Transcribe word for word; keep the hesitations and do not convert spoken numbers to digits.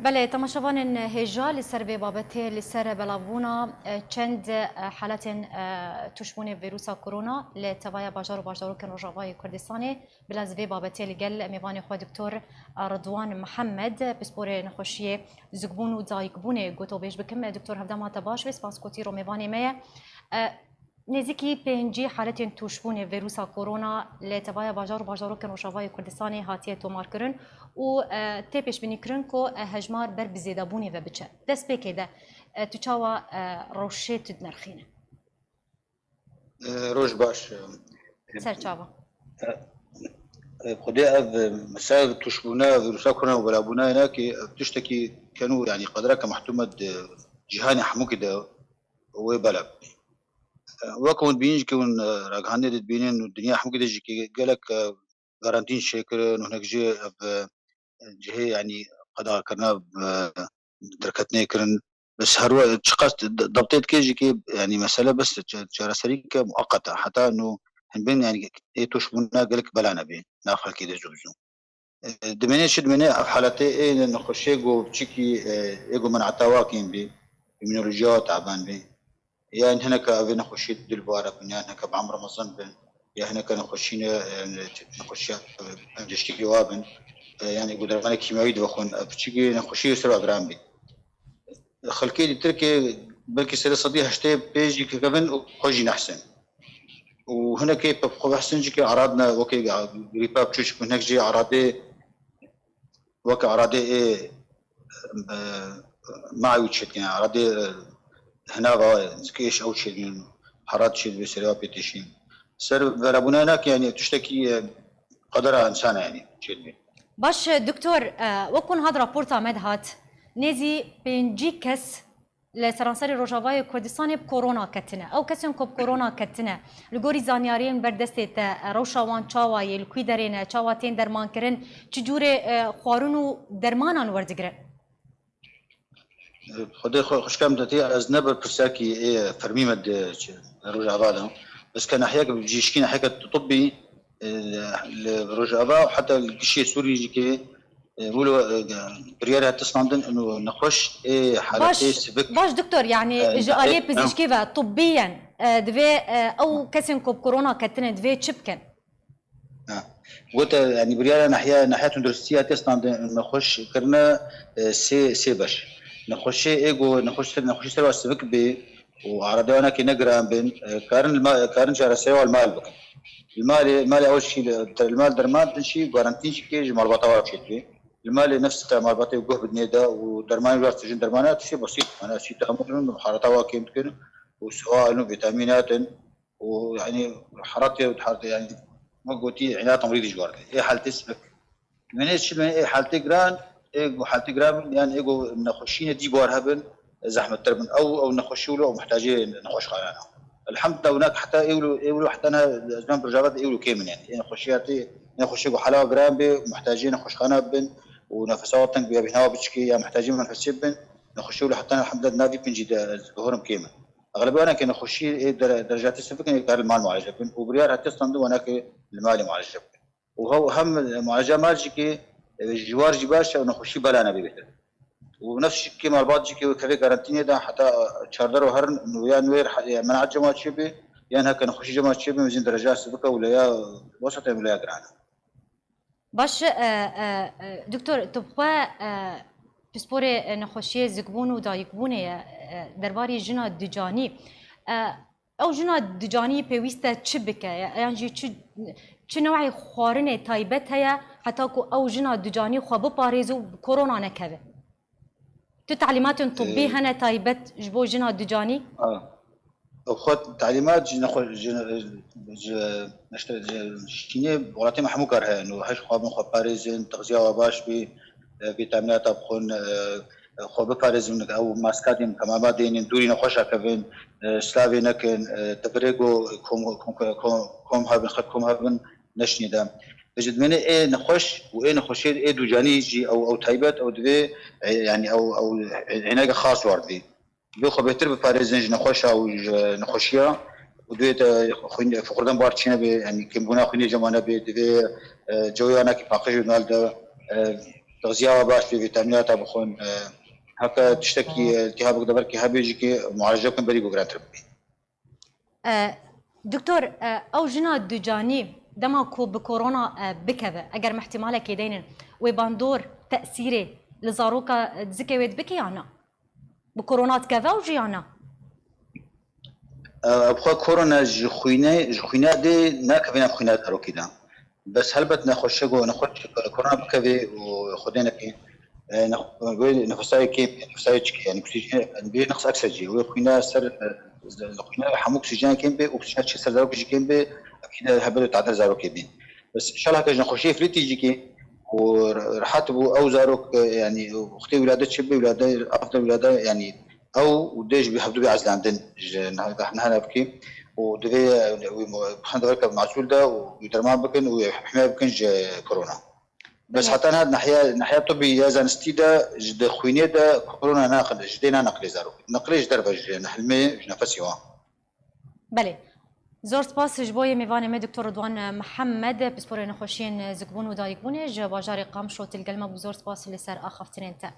Belê, temaşevanên hêja, li ser vê babetê, li ser belavbûna, e, çend, e, haletên, e, tûşbûnê vîrusa korona li tevaya bajar û bajarokên Rojavayê Kurdistanê, bila ez vê babetê li gel mêvanê xwe Doktor Ridwan Mihemed, pisporê nexweşiyê zikbûn û dayikbûnê gotobêj bikim. Doktor, hevdema te baş be, spas ku tîro mêvanê me ye. E, Nêzîkî pêncî haletên tûşbûnê vîrusa korona li tevaya bajar û bajarokên Rojavayê Kurdistanê hatiye tomarkirin û, e, tê pêşbînîkirin ku, e, hejmar ber bi zêdebûnê ve biçe. Destpêkê de, e, tu çawa, e, rewşê tu dinirxîne? E, roj baş. Ser çavan. E, e, Xwedê ev, e, mesela tûşbûna vîrusa korona û belavbûna yê nake, ev tiştekî kenû, yanî qedereke mehdûm e di cîhanê hemûkî de wê belav bî. E, wek hûn dibînin jî ke hûn, e, ragihandinê dibînin û dinya hemûkî de jî ke gelek, e, garantîn çêkirin û hinek jî ev, e, cihê, yanî qedakirina, e, derketinê kirin. Bes her we çiqas d-, d-, dabtê dike jî ke, yanî mesele bes ça-, çareserî ke muqeqet e. Heta nû hin bên, yanî ê tûşbûna gelek bela nebê nav xelkê de zû bi zû. E, dimêne çi dimêne ev haletê ê nexweşê ku çikî, e, ê ku min etawa kêm bî, îmûnolojiya taban bî. Yan hineka ev ê nexweşî dilbare bin, yan hineka bi emra mezin bin, ya hineka nexweşîne, e, nexweşiya, e, pemceştî wa bin, e, yan ê ku dermanê kîmyawî divexwin, ev çikî nexweşî ser wa giran bî. Xelkê dîtir ke belkî serê sedî heştê pênc jî kekevin û xwe jî nehsin. Û hinekê bi xwe behsin jî ke eradine wekê grîpa biçûçik û hinek jî eradê weke eradê ê, e, mawî çêdikin, eradê, e, hinava zikêş ew çêdikin, herat çêdibê serê wa pê têşîn. Ser verabûna nake, yanî tiştekî, e, qedera însan e, yanî çêdibê. Baş, doktor, e, wek ku niha di raporta me de hat, nêzî pêncî kes li seranserê Rojavayê Kurdistanê bi korona ketine. Ew kesên ku bi korona ketine, li gorî zanyariyên ber destê te, e, rewşa wan çawa ye, li kwî derê ne, çawa tên dermankirin, çi cûrê, e, xwarin û dermanan werdigirin? Xwedê xwe xweşkem detê, ez ne berpirsiyarkî ê fermî me di, çi, Rojava de. Bes ke nahiyeke bijîşkî, nahiyeke tibbî, e, li Rojava û heta li gişê Sûriyê jî ke, e, wilo, e, biryar hate standin û nexweş ê haletê sivik. Baş, doktor, yanî, e, ji aliyê, e, pizîşkî ve, tibbiyen, e, divê, e, ew kesên ku bi korona ketine, divê çi bikin? Ha. Gote, yanî biryara nahiya, nahiya tunduristî hate standin, nexweş kirine, e, sê, sê beş. Nexweşê ê ku nexweş ser, nexweşî ser wa sivik bê û arade wana ke ne giran bin, e, karin li ma-, karin çareserê wa li mal bikin. Li malê, li malê ew jî li, li mal derman din jî, garantîn jî ke ji malbata wa çêdibê. Li malê nefs te malbatê guh bidinê de û dermanê wa tijin dermana tiştê besît, mana şî tamir in, harata wa kêm dikin û siwa in û vîtamînat in. û, yanî, heratê, heratê, yanî, wek gotî, îlata mirîdî ji war de. Ê haltê sivik. Wênê çi be, ê haltê giran, ê ku haltê giran bin, yan ê ku nexweşînê dî bi war hebin, zehmettir bin. Ew, ew nexweşî wilo, ew muhtacê nexweşxanan e. Elhamdulillah, winak heta ê wilo, ê wilo heta niha ez ben Rojava de ê wilo kêm in, yanî. Ê nexweşî hatê, nexweşî ku hala giran bê, muhtacê nexweşxana bin û nefesa teng bê, ya bîna biçikê, ya muhtacê menfesê bin, nexweşî wilo heta niha elhamdulillah di nav vî pincî de ez bihorim kêm in. Exlebê wana ke nexweşî ê dere-, derecatê sivik in ê karin li mal mualece bikin û biryar hate standin wana ke li malê mualece bikin. Û hew hem mualece mal jî ke, e, ji war jî baş e û nexweşî bela nebe bêtir. Û nefs jî ke malbat jî ke wê kevê garantînê de heta çardeh roj herin û ya nû he-, menaet cema çêbe, yan heke nexweşî cema çêbe, mezin dereca sivik e û leya wesat e û leya giran e. Baş, e, e, e, doktor, tu bi xwe, e, pisporê, e, nexweşiyê zikbûn û dayikbûnê ye, e, derbarê jina ducanî. E, ew jina ducanî pêwîst e çi bike? Ya, yan jî çi, çi new'ê xwarinê taybet heye heta ku ew jina ducanî xwe biparêz û bi korona nekeve? Tu talîmatên tibbî, e, hene taybet ji bo jina ducanî? A. Xwe talîmat ji nexwe-, ji, ji, işte, ji şînê welatê me hemû kar heye. Nû heş xwe bin xwe parêzin, texziya we baş bî, e, vîtamînata bixwin, e, xwe biparêzin, ew maskatên kemama dênin, dûrî nexweşa kevin, e, silavê nekin, e, di birê ku kom, kom, kom, kom hebin, xet kom hebin, neşinê de. Ji dimênê ê nexweş û ê nexweşê ê dûcanî jî ew, ew taybet, ew divê, e, yanî ew, ew, e, êneke xas wardî. Divê xwe bêhtir biparêzin ji nexweşa û ji nexweşiya û divê te xwîn, fiqirdan bar çê nebe, yanî kêmbûna xwînê cema nebe, divê, e, cewê anakî paqij û nal de, e, Texziya baş bê, vîtamînata bixwin, e, heke tiştekî, e, iltîhabek deverkê hebe jî kê mualece bikin berî ku girantir bibî. E, Doktor, e, ew jina ducanî dema ku bi korona, e, bikeve, eger me ihtimalekê deynin, wê bandor tesîrê li zaroka, e, zikê wê dibike ya na? Bi korona dikeve ew jî ya na? Ev xwe korona ji xwînê, ji xwîna dê nakeve yan xwîna zarokî de. Bes helbet nexweşe ku nexweş korona bikeve û xwedê neke, e, nex-, wê nefesayê kêm bê, nefesayê çike, yani oksîjen, yani bê nexs oksîjen, wê xwîna ser, e, li xwîna hemû oksîjen kêm bê, oksîjen çi ser zarokê jî kêm bê, ekîd hebe tadil zarokê bîn. Bes inşallah ke ji nexweşiyê filîtî jî kê û rehet bû ew zarok, e, yani wextê wîlade çi bê, wîlade, after wîlade, yani ew û dê ji hevdû bê ezlandin ji niha, niha navkê û divê, e, wî mu-, bixin deverke masûl de û wî derman bikin û himaya bikin ji korona. Bes Belê. Heta niha nahiya, nahiya tibî ya zanistî de ji di xwînê de korona naqil, ji dê naneqilê zarok. Neqilê ji derve ji nehilmê, ji nefesê wan. Belê. Zor spas ji bo yê mêvanê me Doktor Ridwan Mihemed, pisporê nexweşiyên zikbûn û dayikbûnê ji bajarê Qamişlo, tu li gel me bû. Zor spas li ser axaftinên te.